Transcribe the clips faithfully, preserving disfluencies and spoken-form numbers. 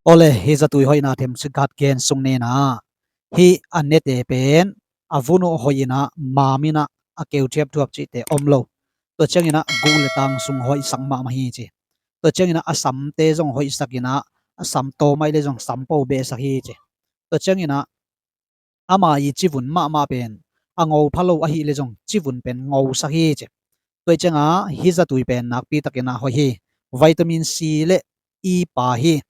Awle, hih zatui hoihna themcik khat gen sung ni in ah, hih a nete pen a vun uh hoih in ah, mam in ah a keu thiapthuap cihte om lo. Tua ciang in ah guh le tang sung hoihsak mahmah hi ci. Tua ciang in ah a samte zong hoihsak in ah, a sam tawm ahih leh zong sam po behsak hi ci. Tua ciang in ah ama i civun mahmah pen a ngo pha lo ahih leh zong civun pen ngosak hi ci. Tua ciang a hih zatui pen nakpi tak in ah hoih hi. Vitamin C le E pa hi.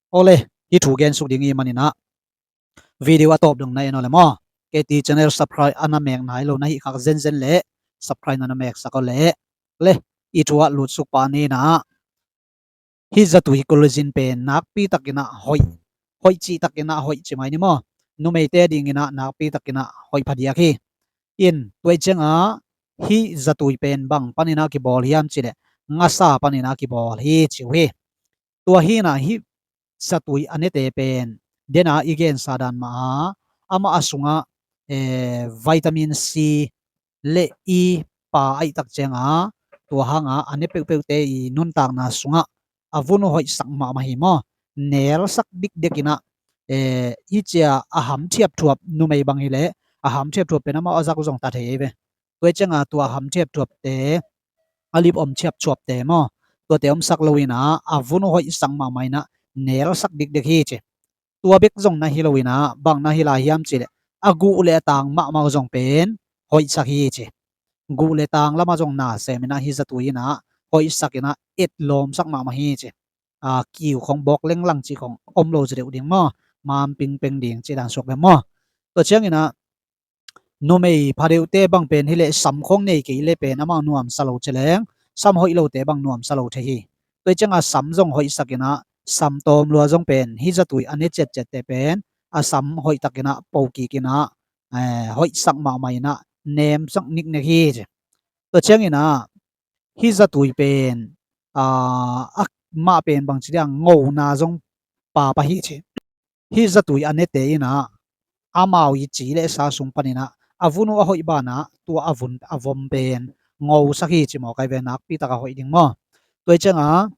Awle, hih thu gen suk ding i hih man in ah video a tawp dong na en aw le maw. K T channel subscribe a na mek nai lo na hih khak zenzen leh subscribe na na meksak aw le. Le, hih thu ah lut suk pah ni in ah, hih zatui collagen pen nakpi tak in ah hoih, hoih cih tak in ah hoih ci mai ni maw. Numeite ding in ah nakpi tak in ah hoih phadiak hi. In, tua ciang a hih zatui pen bang pan in ah kibawl hiam cih leh ngasa pan in ah kibawl hi ci uh hi. Tua hi in ah hih zatui a nete pen, den a i gensa dan mah a, amah a sung ah, eh, vitamin C le E pa ahih tak ciang a, tua hang a a ne peuhpeuhte i nuntakna sung ah a vun uh hoihsak mahmah hi maw. Nelsak dikdek in ah, eh, hih ci a a ham thiapthuap, numei bang hi leh a ham thiapthuap pen amau a zak uh zong ta thei ve. Tua ciang a tua ham thiapthuapte, a lip om thiapthuapte maw, tuate omsak lo in ah a vun uh hoihsak mahmah in ah nelsak dikdek hi ci. Tua bek zong na hi lo in ah bang na hi lai hiam cih leh a guh le a tang mahmah uh zong pen hoihsak hi ci. Guh le tang lam ah zong na sem in ah hih zatui in ah hoihsak in ah etlawmsak mahmah hi ci. A, kiu khong bawk lenglang cih khong om lo zaw deuh ding maw. Mam pingpeng ding cih dan suak ve maw. Tua ciang in ah numei phadeuhte bang pen hi leh sam khong nei kei leh pen amau nuamsa lo ci leng, sam hoih lote bang nuamsa lo thei hi. Tua ciang a sam zong hoihsak in ah sam tawm lua zong pen hih zatui a ne ciatciatte pen a sam hoih tak in ah po kik in ah, eh, hoihsak mahmah in ah nemsak niknek hi ci. Tua ciang in ah hih zatui pen, a, amah pen bangci dia ngona zong papa hi ci. Hih zatui a nete in ah amau i ci le sa sung pan in ah a vun uh a hoih ban ah tua a vun a vom pen ngosak hi ci maw, kai ve, nakpi tak a hoih ding maw. Tua ciang a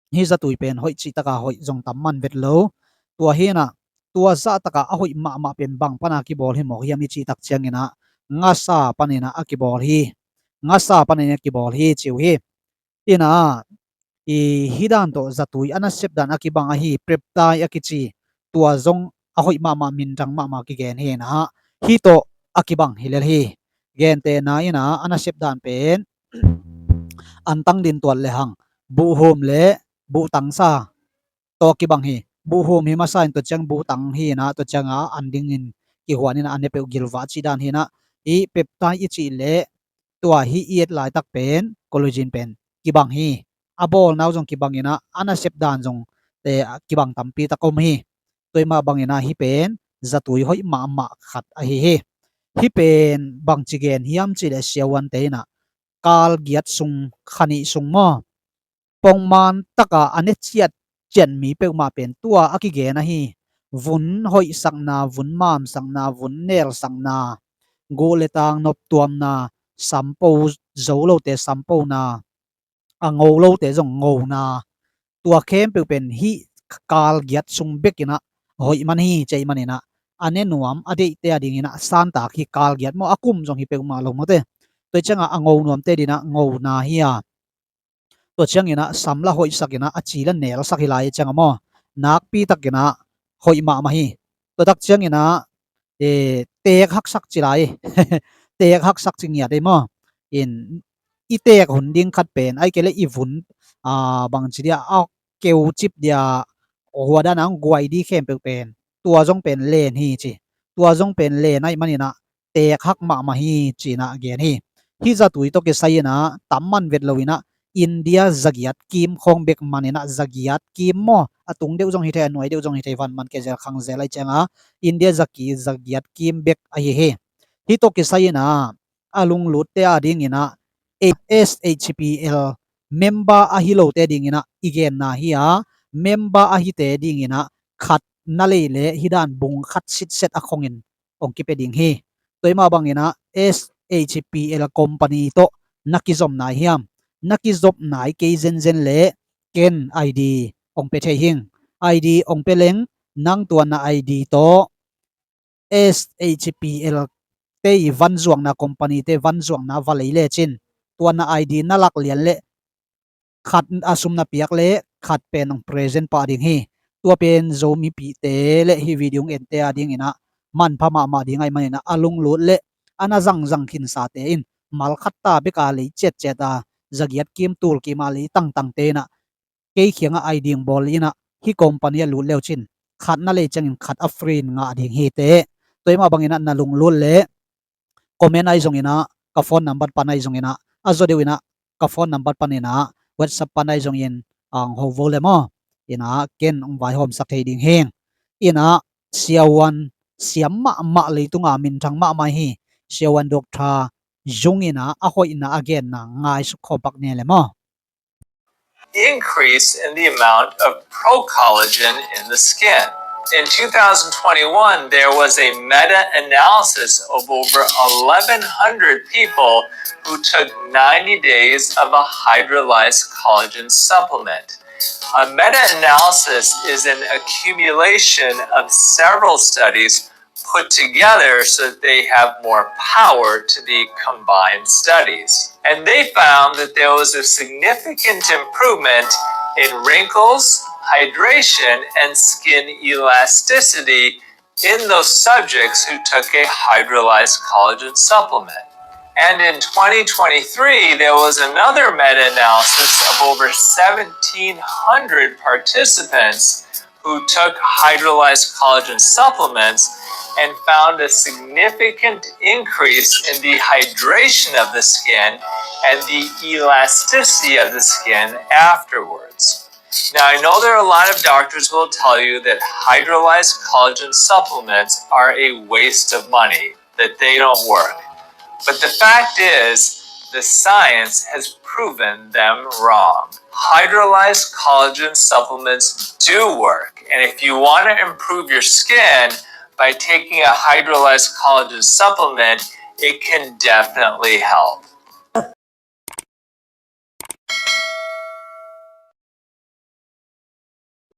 hih zatui pen hoih cih tak a hoih zong tam man vet lo. Tua hi in ah tua zah tak a a hoih mahmah pen bang pan a kibawl hi mawk hiam i cih tak ciang in ah ngasa pan in ah a kibawl hi. Ngasa pan in a kibawl hi ci uh hi. In ah, i hih dan tawh zatui a nasep dan a kibang ahi, peptide a kici, tua zong a hoih mahmah, minthang mahmah kigen hi in ah, hih tawh a kibang hi lel hi. Gentehna in ah, a nasep dan pen antang din tuat le hang, buhhum le buhtangsa tawh kibang hi. Buhhum hi masa in, tua ciang buhtang hi in ah, tua ciang a an dingin kihuan in ah, a ne peuh gilvah cih dan hi in ah, hih peptide i cih leh tua hih i et laitak pen collagen pen kibang hi. A bawlna uh zong kibang in ah, a nasep dan zong, eh, kibang tampi tak om hi. Tua mah bang in ah hih pen zatui hoih mahmah khat ahi hi. Hih pen bangci gen hiam cih leh siavuante in ah kal giat sung, kha nih sung maw, pongman tak a a ne ciatciat mi peuhmah pen tua a kigen ahi. Vun hoihsakna, vun mamsakna, vun nelsakna, guh le tang noptuamna, sam po zo lote sam pona, a ngo lote zong ngona, tua khempeuh pen hih kal giat sung bek in ah hoih man hi, ci ahih man in ah a ne nuam, a deihte a ding in ah santak hi. Kal giat maw, a kum zong hi peuhmah lo mawte. Tua ciang a a ngo nuamte ding in ah ngona hi a, tua ciang in ah sam la hoihsak in ah, a ci la nelsak hi lai ciang a maw, nakpi tak in ah hoih mahmah hi. Tua tak ciang in ah, eh, teek haksak ci lai. Teek haksak ci ngiat ei maw. In, i teek hun ding khat pen, ahih kei leh i vun, ah, bangci dia, a keu cip dia, hua dan a hong guai di khempeuh pen, tua zong pen len hi ci. Tua zong pen len ahih man in ah teek hak mahmah hi ci in ah gen hi. Hih zatui tawh kisai in ah tam man vet lo in ah, India zagiat kim khawng bek man in ah, zagiat kim maw, a tung deuh zong hi thei, a nuai deuh zong hi thei, van man kei zel khang zel ahih ciang a, India zaki, zagiat kim bek ahi hi. Hih tawh kisai in ah a lunglutte a ding in ah S H P L member ahi lote ding in ah i genna hi a, member ahite ding in ah khat na lei leh hih dan bung khat sitset a khong in hong kipia ding hi. Tua mah bang in ah S H P L company tawh na kizom nai hiam? Na kizom nai kei zenzen leh ken I D hong pia thei hing. I D ong pia leng, nang tua na I D tawh S H P L te i vanzuakna company te vanzuakna va lei lecin, tua na I D na lak lian le khat a sum na piak le khat pen ong present pah ding hi. Tua pen Zomipihte le hi video ente a dingin ah manpha mahmah ding ahih manin ah a lunglut le a na zangzang khinsate in mal khat ta bek a lei ciatciat a, zagiat kim tul kim a lei tangtangte in ah kei kiangah I D ong bawl in ah hih company ah lut le uh cin khat na lei ciangin khat a free in ngah ding hi teh. Tua hi mah bangin ah na lunglut le comment ahi zongin ah, ka phone number pan ahi zongin ah, a zaw deuh in ah ka phone number panin ah WhatsApp pan ahi zongin ong ho vo le maw. In ah ken ong vaihawmsak thei ding hi. In ah siavuan siam mahmah, leitunga minthang mahmah hi, siavuan Doctor Jung in ah a hoihna a genna ngaihsut khawm pak ni le maw. Increase in the amount of procollagen in the skin. In two thousand twenty-one, there was a meta-analysis of over eleven hundred people who took ninety days of a hydrolyzed collagen supplement. A meta-analysis is an accumulation of several studies put together so that they have more power to be combined studies. And they found that there was a significant improvement in wrinkles, hydration, and skin elasticity in those subjects who took a hydrolyzed collagen supplement. And in twenty twenty-three, there was another meta-analysis of over seventeen hundred participants who took hydrolyzed collagen supplements and found a significant increase in the hydration of the skin and the elasticity of the skin afterwards. Now, I know there are a lot of doctors who will tell you that hydrolyzed collagen supplements are a waste of money, that they don't work. But the fact is, the science has proven them wrong. Hydrolyzed collagen supplements do work, and if you want to improve your skin by taking a hydrolyzed collagen supplement, it can definitely help.